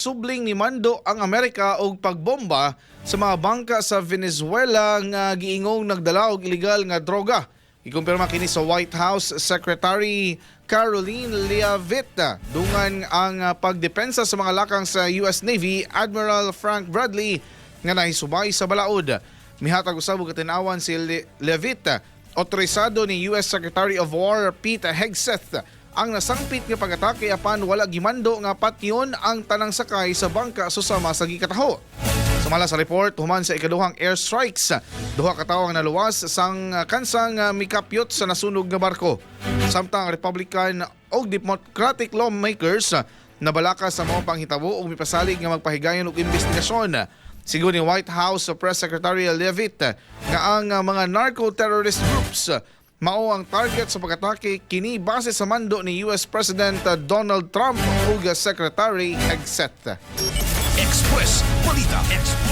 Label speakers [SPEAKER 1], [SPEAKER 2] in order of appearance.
[SPEAKER 1] Subling ni mando ang Amerika og pagbomba sa mga bangka sa Venezuela nga giingong nagdala og ilegal nga droga. Gikumpirma kini sa White House Secretary Karoline Leavitt. Dungan ang pagdepensa sa mga lakang sa US Navy Admiral Frank Bradley nga nahisubay sa balaod. Mihatag usab og katinawan si Leavitt, otorisado ni US Secretary of War Pete Hegseth ang nasangpit nga pag-atake, apan wala gimando nga patyon ang tanang sakay sa bangka susama sa gikataho. Sumala sa report, human sa ikaduhang airstrikes, duha ka tawo ang naluwas sang kansang mikapyot sa nasunog nga barko. Samtang ang Republican og Democratic lawmakers nabalaka sa mga panghitabo ug mipasalig nga magpahigayon og investigasyon. Sigon ni White House Press Secretary Leavitt nga ang mga narco-terrorist groups mao ang target sa pag-atake, kini base sa mando ni US President Donald Trump ug Secretary Hegseth.
[SPEAKER 2] Express Balita. Express.